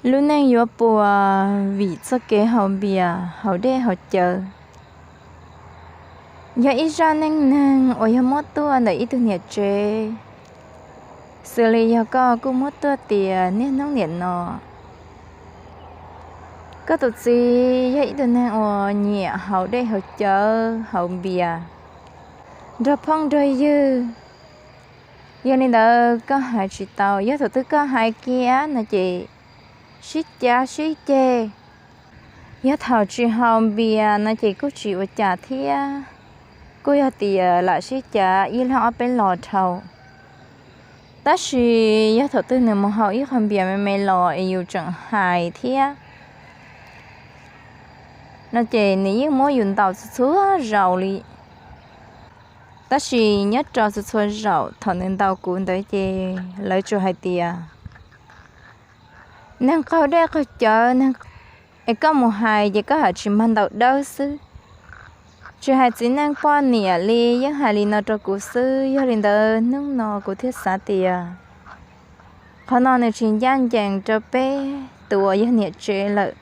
Lub neej yuav puas vim txoj kev haus npias haus dej haus cawv yog ib zaj neej neeg uas yog muab tuaj ntawm ib tug niam tsev, xws li yog koj kuj muab tuaj tias niaj hnub niam no koj tus txiv yog ib tug neeg uas nyiam haus dej haus cawv haus npias nrog phooj nrog ywg. Yog li ntawd koj hais tsis tau, yog thaum twg koj hais kiag no ces sib cav sib ceg. Yog thaum tsis haus npias no ces kuj tsis ua cas thiab, kuj yog tias lam sib cav ib leeg ob peb los dhau. Tab sis yog thaum twg nws mus haus ib qho npias me me los es yus tseem hais thiab no ces nws yeej muab yus ntaus txhua txhua zaus li. Tab sis nyob rau txhua txhua zaus thaum nws ntaus kuv ntawd ces lawv tsuas hais tias neeg qaug dej qaug cawv, es koj mus hais ces koj hais tsis mag ntaus dawb xwb. Tsis hais txiv neej poj niam li yeej hais li no rau kuv xwb. Yog li ntawd hnub no kuv thiaj xav tias qhov no nws tsis ncaj ncees rau peb tus uas yog niam tsev lawm.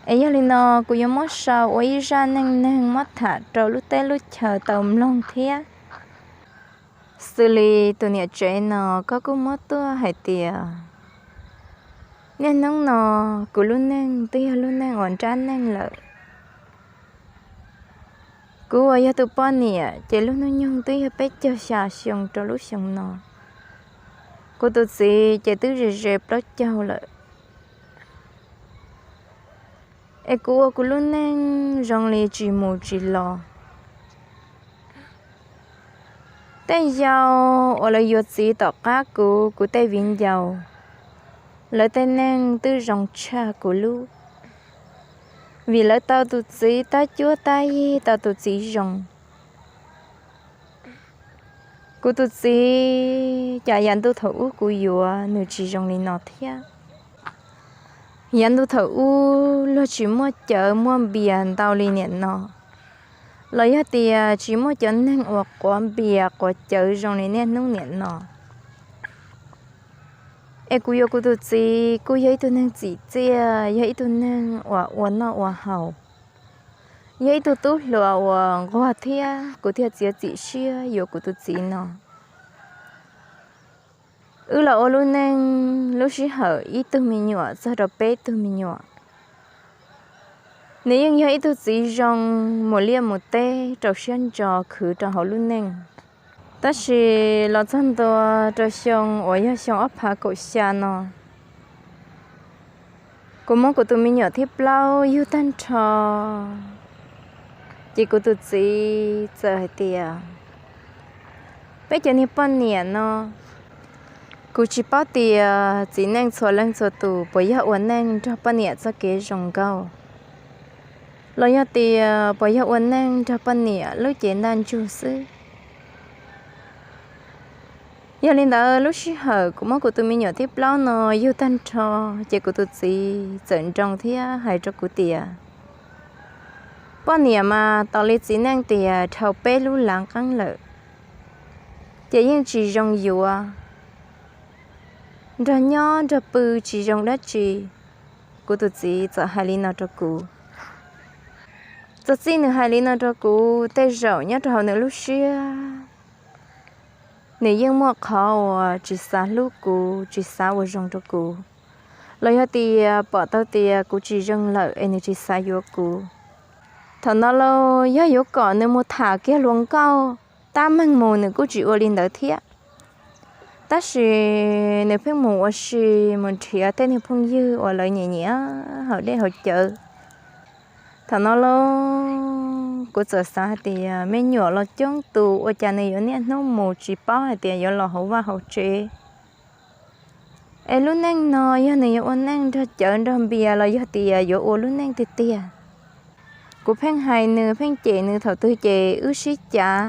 Es yog li no kuv yuav muab sau ua ib zaj neej neeg muab tham rau lub teb lub chaw tau mloog thiab. Xws li tus niam tsev no koj kuj muab tuaj hais tias niaj hnub no kuv lub neej twb yog lub neej uas nrab neej lawm. Kuv uas yog tus poj niam ces lub hnub nyoog twb yog peb caug xya xyoo rau lub xyoo no. Kuv tus txiv ces twb ze ze plaub caug lawm. Es kuv ua kuv lub neej zoo li tsis mus tsis los. Tej yau uas lawv yuav txiv tom qab kuv, kuv tej viv ncaus, lawv tej neej twb zoo tshaj kuv lub, vim lawv tau tus txiv tab cuab tab yig, tau tus txiv zoo. Kuv tus txiv cas yav ntuj thaum ub kuv yuav nws tsis zoo li no thiab. Yav ntuj thaum ub luag tsis muaj cawv muaj npias ntau li niam no, los yog tias tsis muaj cov neeg uas quav npias quav cawv zoo li niaj hnub niam no. Es kuv yuav kuv tus txiv kuj yog ib tug neeg txim txiaj, yog ib tug neeg uas ua noj ua haus, yog ib tug tub hluas uas nquag thiab kuv thiaj txiav txim siab yuav kuv tus txiv no. Wb los ua lub neej lub sij hawm ib tug me nyuam txog rau peb tug me nyuam. Nws yeej yog ib tug txiv zoo mus liaj mus teb rau siab ntso khwv rau hauv lub neej. Tab sis los txog ntua rau xyoo uas yog xyoo ob phav kaum xya no, kuv muab kuv tus me nyuam thib plaub yug tag nrho, ces kuv tus txiv txawm hais tias, peb cov niag poj niam no, kuv tsis paub tias txiv neej txhua leej txhua tus puas yog ua neej nrog poj niam txoj kev zoo nkauj, los yog tias puas yog ua neej nrog poj niam lub cev ntaj ntsug xwb. Yog li ntawd lub sij hawm kuv muab kuv tus me nyuam thib plaub no yug tag nrho, ces kuv tus txiv txawm nroo thiab hais rau kuv tias, poj niam mas tos li txiv neej tias dhau peb lub lav qeeb lawm, ces yeej tsis zoo yuav, nrog nyob nrog pw tsis zoo dab tsi. Kuv tus txiv txawm hais li no rau kuv. Txog txij nws hais li no rau kuv, tej zaum nyob rau hauv nws lub siab, nws yeej muaj qhov uas tsis xav hlub kuv, tsis xav ua zoo rau kuv, los yog tias pom tau tias kuv tsis zoo lawm es nws tsis xav yuav kuv. Thaum no los yog yuav kom nws mus tham kiag hluas nkauj tab meeg mus nws kuj tsis ua li ntawd thiab. Tab sis nws pheej mus ua si, mus nrhiav tej niag phooj ywg uas lawv nyiam nyiam haus dej haus cawv. Thaum no los kuv txawm xav hais tias me nyuam los coob tus, ua cas nws yuav niaj hnub mus tsis paub hais tias yuav los hauv vaj hauv tsev. Es lub neej no yog nws yuav ua neej nrog cawv nrog npias los yog tias yuav ua lub neej tiag tiag. Kuv pheej hais nws, pheej cem nws thaum twg ces wb sib cav.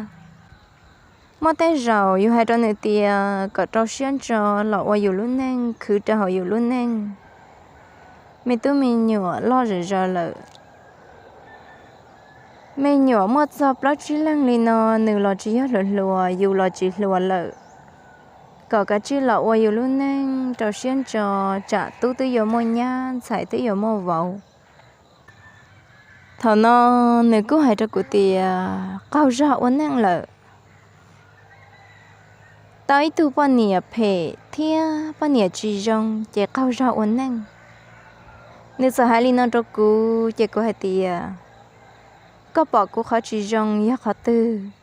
Muaj tej zaum yus hais rau nws tias kom rau siab ntso los ua yus lub neej, khwv rau hauv yus lub neej. Me tub me nyuam loj zom zaws lawm, me nyuam muaj txog plaub tsib leeg li no, nws los tsis yog hluas hluas, yus los tsis hluas lawm. kom kav tsij los ua yus lub neej rau siab ntso, tsam tub twb yuav muaj nyab, ntxhais twb yuav muaj vauv. Thaum no nws kuj hais rau kuv tias qaug zog ua neej lawm. Tau ib tug poj niam phem thiab poj niam tsis zoo ces qaug zog ua neej. Nws txawm hais li no rau kuv ces kuv hais tias, koj pom kuv qhov tsis zoo yog qhov twg,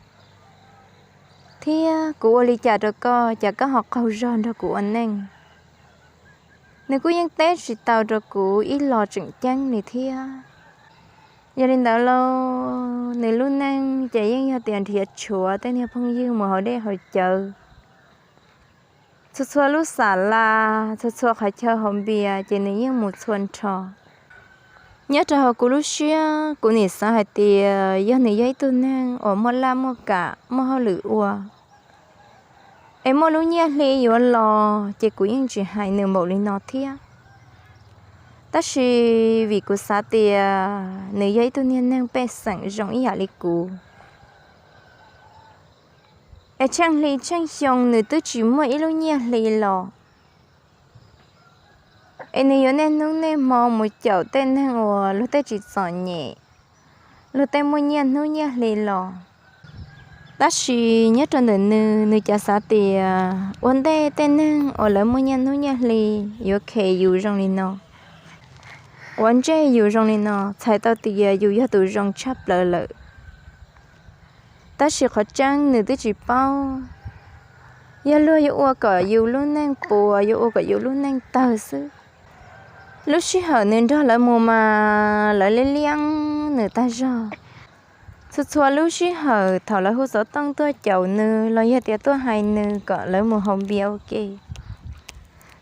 thiab kuv ua li cas rau koj cas koj ho qaug zog nrog kuv ua neej? Nws kuj yeej teb tsis tau rau kuv ib los tseem ceeb li thiab. Yog li ntawd lauj, nws lub neej ces yeej yog tias nrhiav tshuav tej niag phooj ywg mus haus dej haus cawv. Txhua txhua lub xas las, txhua txhua qhov chaw haus npias ces nws yeej mus txhua nrho. Nyob rau hauv kuv lub siab, kuv nim xav hais tias yog nws yog ib tug neeg uas muaj laj muaj kam, muaj hauj lwm ua, es muaj lub nyiaj hli yuav los ces kuv yeej tsis hais nws npaum li no thiab. Tab sis vim kuv xav tias nws yog ib tug niag neeg pej xeem zoo ib yam li kuv, es tsheej hli tsheej xyoo nws twb tsis muaj ib lub nyiaj hli los, es nws yuav niaj hnub niaj hmo mus caum tej neeg uas luag tej tsis txom nyem, luag tej muaj nyiaj hnub nyiaj hli los. Tab sis nyob rau ntawm nws, nws cas xav tias ua ntej tej neeg uas lawv muaj nyiaj hnub nyiaj hli yuav khes yus zoo li no, quav ntsej yus zoo li no, txhais tau tias yus yog tus zoo tshaj plaws lawm. Tab sis qhov tseeb nws twb tsis paub, yog luag yuav ua kom yus lub neej puas, yuav ua kom yus lub neej tawg xwb. Lub sij hawm nws nrog lawv mus mas lawv liab liab nws tag zog. Txhua txhua lub sij hawm thaum lawv hu xov tooj tuaj caum nws los yog tias tuaj hais nws kom lawv mus haus npias ua ke,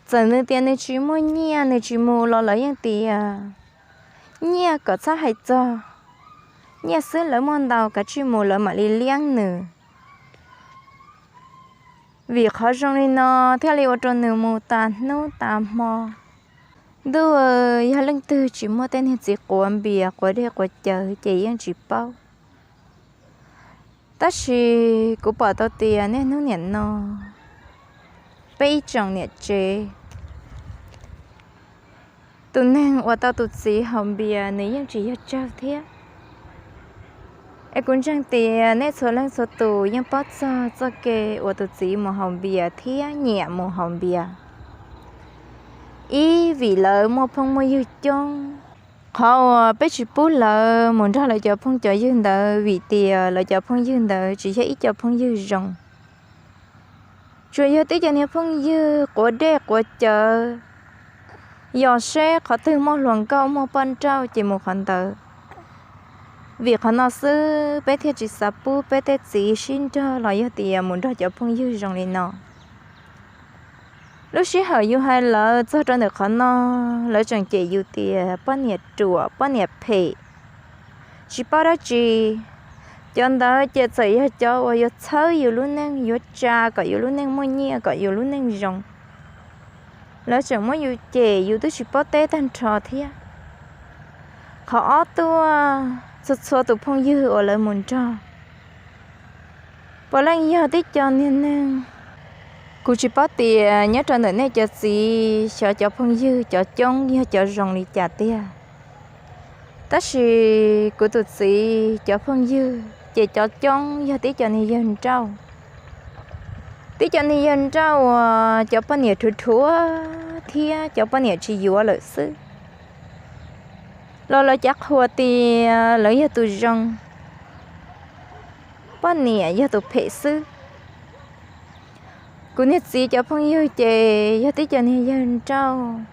txawm nws tias nws tsis muaj nyiaj nws tsis mus los lawv yeej tias, nyiaj kom txhob hais txog, nyiaj xwb lawv muaj ntau, kav tsij mus, lawv mam li liab nws. Vim qhov zoo li no thiaj li ua rau nws mus tas hnub tas hmo. Ntuj, yog leej twg tsis muaj tej niag txiv quav npias quav dej quav cawv ces yeej tsis paub. Tab sis kuv pom tau tias niaj hnub niam no peb ib tsoom niam tsev, tus neeg uas tau tus txiv haus npias nws yeej tsis yog tsawg thiab. Es kuv ntseeg tias nej txhua leej txhua tus yeej paub txog txoj kev uas tus txiv mus haus npias thiab niam mus haus npias. Ib, vim lawv muaj phooj muaj ywg coob. Qhov uas peb tsis pub lawv mus nrog lawv cov phooj cov ywg ntawd vim tias lawv cov phooj ywg ntawd tsis yog ib co phooj ywg zoo, tsuas yog tib co niag phooj ywg quav dej quav cawv, yos seb qhov twg muaj hluas nkauj muaj poj nrauj ces mus qhov ntawd. Vim qhov no xwb peb thiaj tsis xav pub peb tej txiv sib nrog los yog tias mus nrog cov phooj ywg zoo li no. Lub sij hawm yus hais lawv txog rau ntawm qhov no, lawv tseem cem yus tias poj niam ruam poj niam phem, tsis paub dab tsi. Cov ntawd ces txawm yog cov uas yuav txhawb yus lub neej, yuav tsa kom yus lub neej muaj nyiaj, kom yus lub neej zoo. Lawv tseem muab yus cem yus twb tsis paub teb tag nrho thiab. Qhov ob tuaj, txhua txhua tus phooj ywg uas lawv mus nrog, puav leej yog tib co niag neeg. Kuv tsis paub tias nyob rau ntawm nej cov txiv xyov cov phooj ywg cov coob yog cov zoo li cas tiag. Tab sis kuv tus txiv cov phooj ywg ces cov coob yog tib co niag yawg nrauj. Tib co niag yawg nrauj uas cov poj niam rhuav rhuav thiab cov poj niam tsis yuav lawm xwb, los lawv cav qhuas tias lawv yog tus zoo, poj niam yog tus phem xwb. Kuv niag txiv cov phooj ywg ces yog tib co niag yawg nrauj,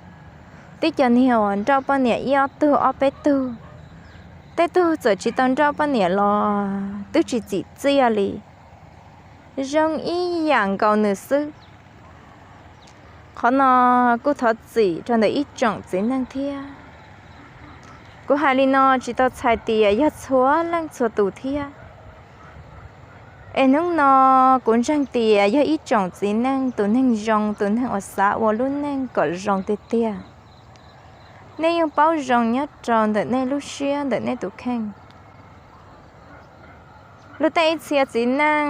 tib co niag uas nrauj poj niam ib ob tug ob peb tug. Tej tug txawm tsis tau nrauj poj niam los twb tsis txim txiaj li, zoo ib yam nkaus nws xwb. Qhov no kuj thov txim rau ntawm ib tsoom txiv neej thiab. Kuv hais li no tsis tau txhais tias yog txhua leej txhua tus thiab. Es hnub no kuv ntseeg tias yog ib tsoom txiv neej, tus neeg zoo, tus neeg uas xav ua lub neej kom zoo tiag tiag, nej yeej paub zoo nyob rau ntawm nej lub siab ntawm nej tus kheej. Luag tej ib txhia txiv neej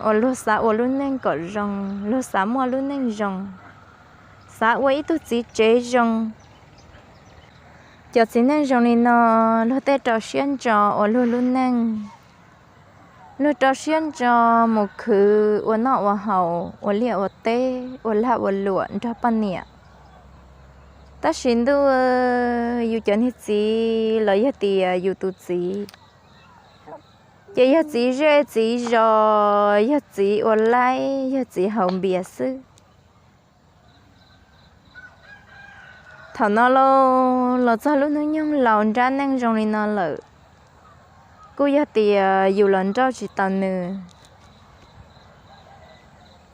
uas luag xav ua lub neej kom zoo, luag xav muaj lub neej zoo, xav ua ib tug txiv tsev zoo. Cov txiv neej zoo li no, luag tej rau siab ntso ua luag lub neej. Luag rau siab ntso mus khwv ua noj ua haus, ua liaj ua teb, ua lag ua luam nrog poj niam. Tab sis ntuj, yus cov niag txiv los yog tias yus tus txiv, ces yog txiv zej txiv zos, yog txiv ua laib, yog txiv haus npias xwb. Thaum no los txog lub hnub nyoog laus nrab neej zoo li no lawm, kuj yog tias yus los nrauj tsis tau nws.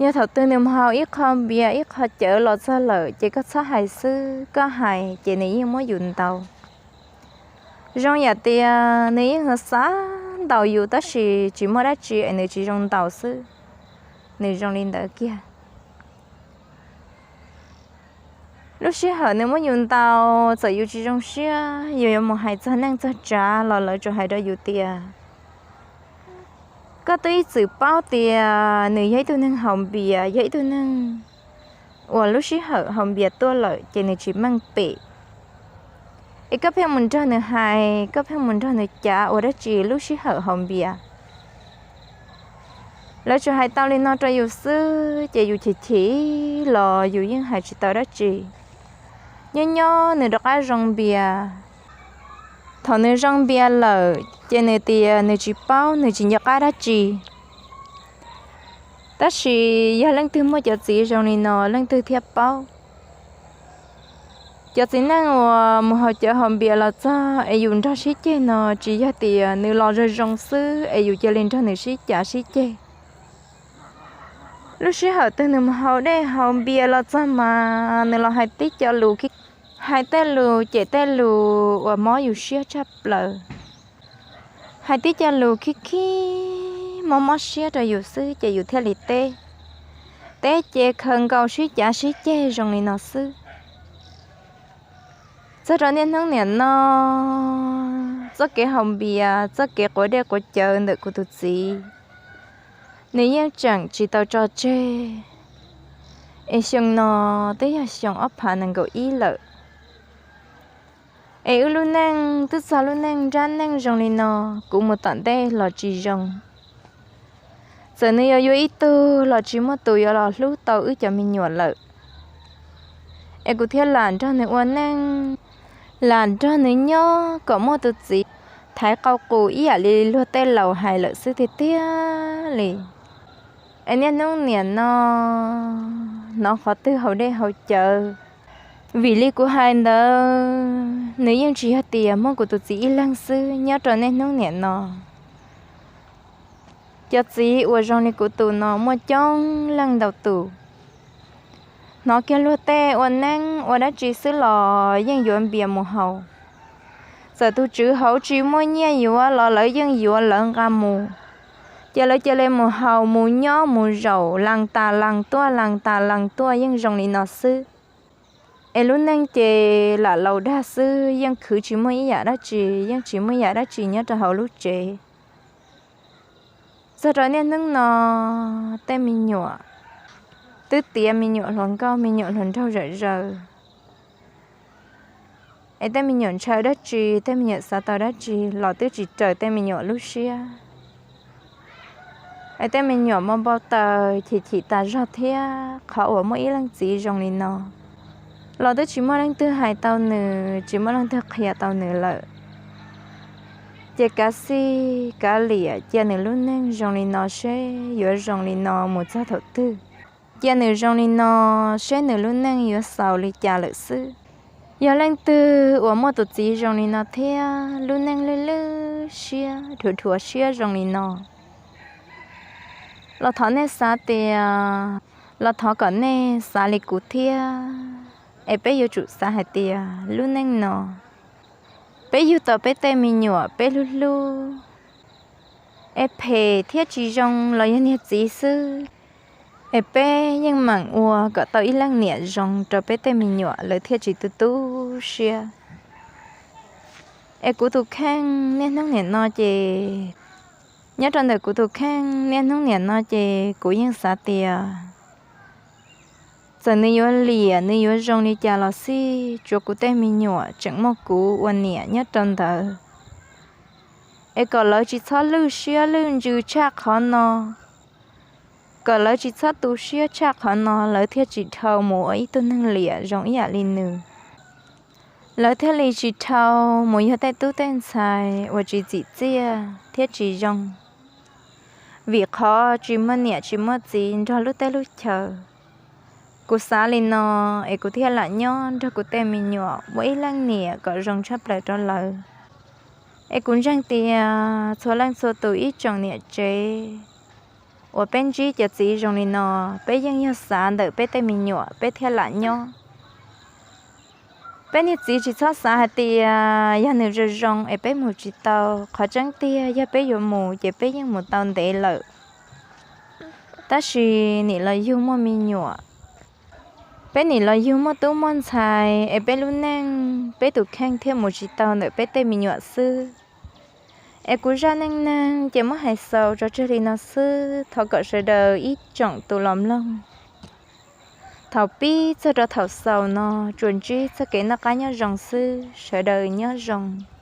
Yog thaum twg nws mus haus ib qho npias ib qho cawv los txog lawm ces koj txhob hais xwb, koj hais ces nws yeej muab yus ntaus. Zoo yam tias nws yeej xav ntaus yus tab sis tsis muaj dab tsi es nws tsis zoo ntaus xwb. Nws zoo li ntawd kiag. Lub sij hawm nws muab yus ntaus, txawm yus tsis zoo siab, yus yuav mus hais txog neej txog tsav los lawv tsuas hais rau yus tias, koj twb ib txwm paub tias nws yog ib tug neeg haus npias, yog ib tug neeg uas lub sij hawm haus npias tuaj lawm ces nws tsis meej pem. Es koj pheej mus nrog nws hais, koj pheej mus nrog nws cav ua dab tsi lub sij hawm haus npias? Lawv tsuas hais tau li no rau yus xwb ces yus chim chim los yus yeej hais tsis tau dab tsi. Nyob nyob nws rov qab zoo npias. Thaum nws zoo npias lawm ces nws tias nws tsis paub, nws tsis nco qab dab tsi. Tab sis yog leej twg muaj cov txiv zoo li no leej twg thiaj paub. Cov txiv neej uas mus haus cawv haus npias los txog es yus nrog sib ceg no tsis yog tias nws los zoo zoo xwb es yus cia li nrog nws sib cav sib ceg. Lub sij hawm twg nws mus haus dej haus npias los txog mas nws los hais tib co lus, hais tej lus cem tej lus uas mob yus siab tshaj plaws. Hais tib co lus khib khib mob mob siab rau yus xwb ces yus thiaj li teb. Teb ces khaws nkaus sib cav sib ceg zoo li no xwb. Txog rau niaj hnub niam no, txoj kev haus npias, txoj kev quav dej quav cawv ntawm kuv tus txiv, nws yeej tseem tsis tau tso tseg. Es xyoo no twb yog xyoo ob phav nees nkaum ib lawm. Es wb lub neej twb txog lub neej nrab neej zoo li no, kuv mus tom ntej los tsis zoo. Txawm nws yuav yuav ib tug los tsis muaj tus yuav los hlub tau wb cov me nyuam lawm. Es kuv thiaj lam nrog nws ua neej, lam nrog nws nyob kom muaj tus txiv thaiv qau qus ib yam li luag tej laus hais lawm xwb tiag tiag li. Es niaj hnub niam no hnov qhov twg haus dej haus cawv, vim li kuv hais ntawd nws yeej tsis yog tias muaj kuv tus txiv ib leeg xwb nyob rau niaj hnub niam no. Cov txiv uas zoo li kuv tus no muaj coob leej ntau tus. Hnov kiag luag tej ua neeb ua dab tsi xwb los yeej yuav npias mus haus. Txawm tus tswv hauv tsis muaj nyiaj yuav los lawv yeej yuav lawv nqa mus. Ces lawv cia li mus haus mus nyob mus zaum las tas las tuaj las tas las tuaj yeej zoo li no xwb. Es lub neej ces lam laus dag xwb, yeej khwv tsis muaj ib yam dab tsi, yeej tsis muaj ib yam dab tsi nyob rau hauv lub tsev. Txog rau niaj hnub no, tej me nyuam twb tiav me nyuam hluas nkauj me nyuam hluas nraug zom zaws. Es tej me nyuam ntshaw dab tsi, tej me nyuam xav tau dab tsi los twb tsis raws tej me nyuam lub siab. Es tej me nyuam npau npau taws chim chim tas zog thiab qhov uas muaj ib leej txiv zoo li no los twb tsis muaj leej twg hais tau nws, tsis muaj leej twg qhia tau nws lawm. Ces kav xij kav liam cia nws lub neej zoo li no seb yuav zoo li no mus txog thaum twg. Cia nws zoo li no seb nws lub neej yuav xaus li cas lawm xwb. Yog leej twg uas muaj tus txiv zoo li no thiab lub neej lwj lwj siab dhuav dhuav siab zoo li no los thov nej xav tias, los thov kom nej xav li kuv thiab. Es peb yuav tsum xav hais tias lub neej no peb yug tau peb tej me nyuam peb hlub hlub, es phem thiab tsis zoo los yog niag txiv xwb, es peb yeej meem ua kom tau ib leej niam zoo rau peb tej me nyuam lawv thiaj tsis tu tu siab. Es kuv tus kheej niaj hnub niam no ces Nyob rau ntawm kuv tus kheej niaj hnub niam no ces kuv yeej xav tias txawm nws yuav liam nws yuav zoo li cas los xij, tsuav kuv tej me nyuam tseem muaj kuv ua niam nyob rau ntawd, es kom lawv tsis txhob lwj siab lwj ntsws tshaj qhov no, kom lawv tsis txhob tu siab tshaj qhov no, lawv thiaj tsis dhau mus ua ib tug neeg liam zoo ib yam li nws. Lawv thiaj li tsis dhau mus yog tej tub tej ntxhais uas tsis txim txiaj thiab tsis zoo, vim qhov tsis muaj niam tsis muaj txiv nrog lub teb lub chaw. Kuv xav li no, es kuv thiaj lam nyob nrog kuv tej me nyuam ua ib leej niam kom zoo tshaj plaws rau lawv. Es kuv ntseeg tias txhua leej txhua tus ib tsoom niam tsev uas peb ntsib cov txiv zoo li no, peb yeej yog xav ntawm peb tej me nyuam peb thiaj lam nyob. Peb niag txiv tsis txhob xav hais tias yog nws zoo zoo es peb mus tsis tau, qhov tseeb tiag yog peb yuav mus ces peb yeej mus tau ntev lawm. Tab sis nim los yug muaj me nyuam, peb nim los yug muaj tub muaj ntxhais es peb lub neej peb tus kheej thiaj mus tsis tau ntawm peb tej me nyuam xwb. Es kuv zaj neej neeg ces muab hais xaus tso tseg li no xwb, thov kom sawv daws ib tsoom tus los mloog thaum pib txog rau thaum xaus no tsuas ntsib txoj kev noj qab nyob zoo xwb, sawv daws nyob zoo.